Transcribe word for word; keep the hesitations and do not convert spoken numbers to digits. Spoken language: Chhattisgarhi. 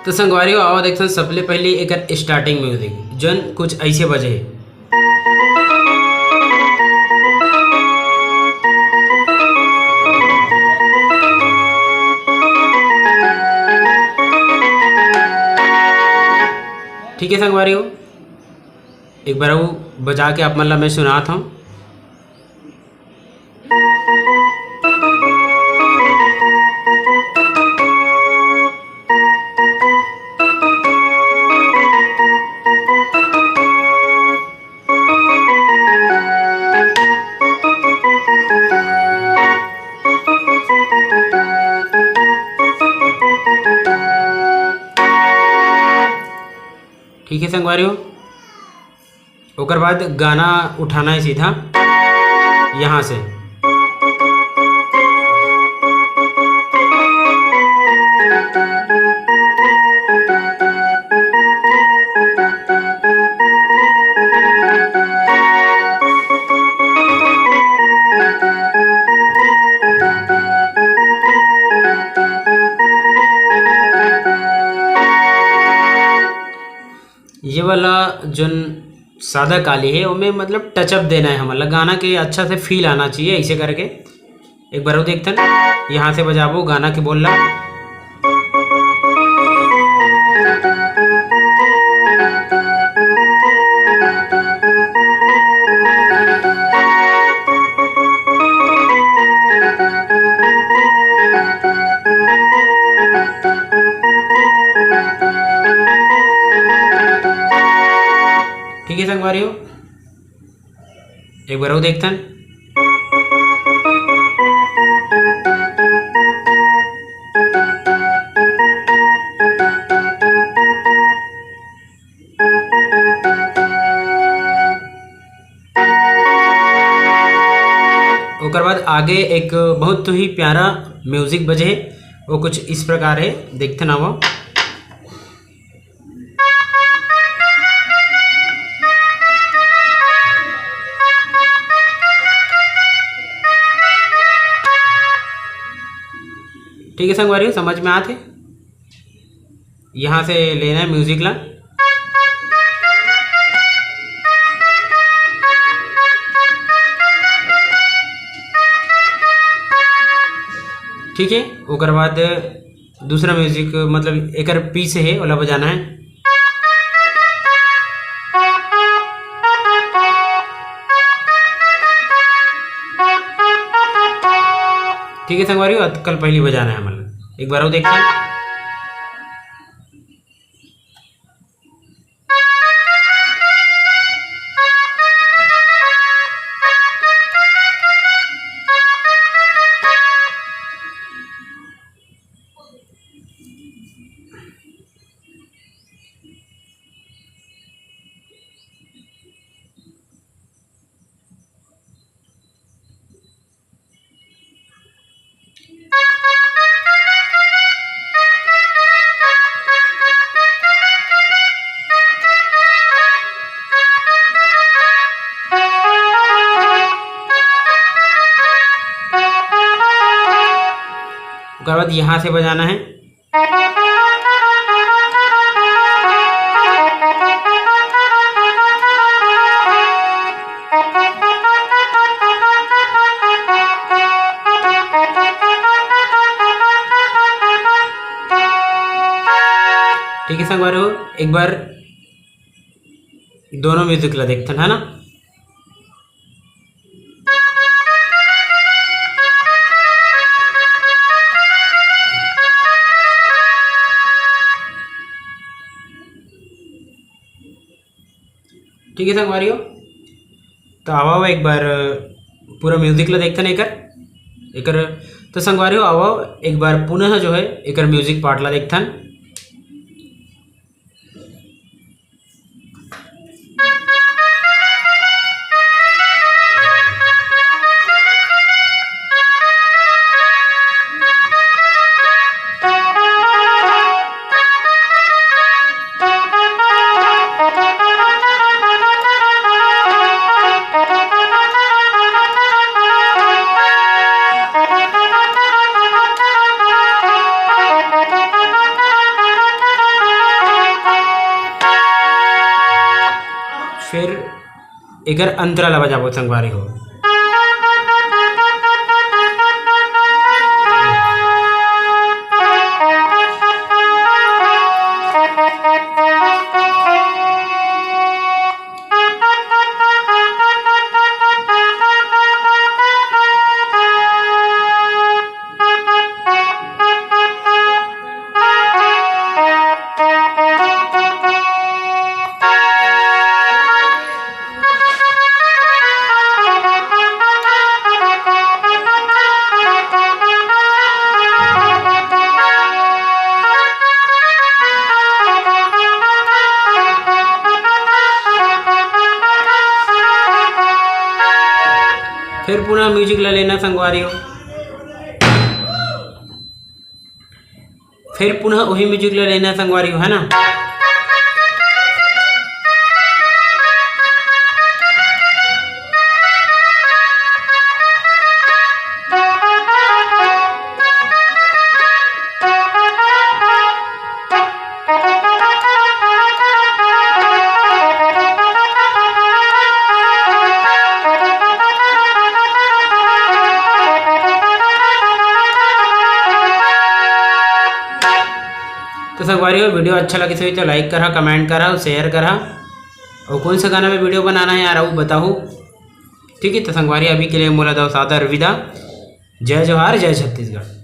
तो संगवारी हो, आवा देखथन सबले पहले एकर starting music, जोन कुछ ऐसे बजे हे। ठीक है संगवारी हो, एक बार वो बजा के आप मन ला मैं सुनात हूँ। ठीक है संगवारी हो, ओकर बाद गाना उठाना है सीधा यहाँ से। ये वाला जोन सादा काली है, ओमे मतलब टचअप देना है हमन ला, गाना के अच्छा से फील आना चाहिए, ऐसे करके। एक बार वो देखथन, यहाँ से बजाबो गाना के बोल ला। ठीक है संगवारी हो, एक बार वो देखथन। ओकर बाद आगे एक बहुत ही प्यारा म्यूजिक बजे हे, वो कुछ इस प्रकार है, देखते ना वो। ठीक है संगवारी, समझ में आत हे। यहाँ से लेना है म्यूजिक ला। ठीक है, ओकर बाद दूसरा म्यूजिक, मतलब एकर पीस है, ओला बजाना है। ठीक है संगवारी, अतका ल पहली बजाना है, मतलब एक बार और देखिए। ओकर बाद यहाँ से बजाना है। ठीक है संगवारी हो, एक बार दोनों म्यूजिक ला देखथन, है ना। ठीक है संगवारी हो, तो आवा एक बार पूरा म्यूजिक ला देखथन एकर, एकर। तो संगवारी हो, आवा एक बार पुनः जो है एकर म्यूजिक पार्ट ला देखथन। फिर एकर अंतरा ला बजाबो संगवारी हो। फिर पुनः म्यूजिक ला लेना संगवारी हो, फिर पुनः वही म्यूजिक ला लेना संगवारी हो, है ना। तो संगवारी हो, वीडियो अच्छा लगे तो लाइक करा, कमेंट करा, शेयर करा। और कौन सा गाना में वीडियो बनाना है यार, वो बताओ। ठीक है, तो संगवारी अभी के लिए मोला दो सादर विदा। जय जोहार, जय छत्तीसगढ़।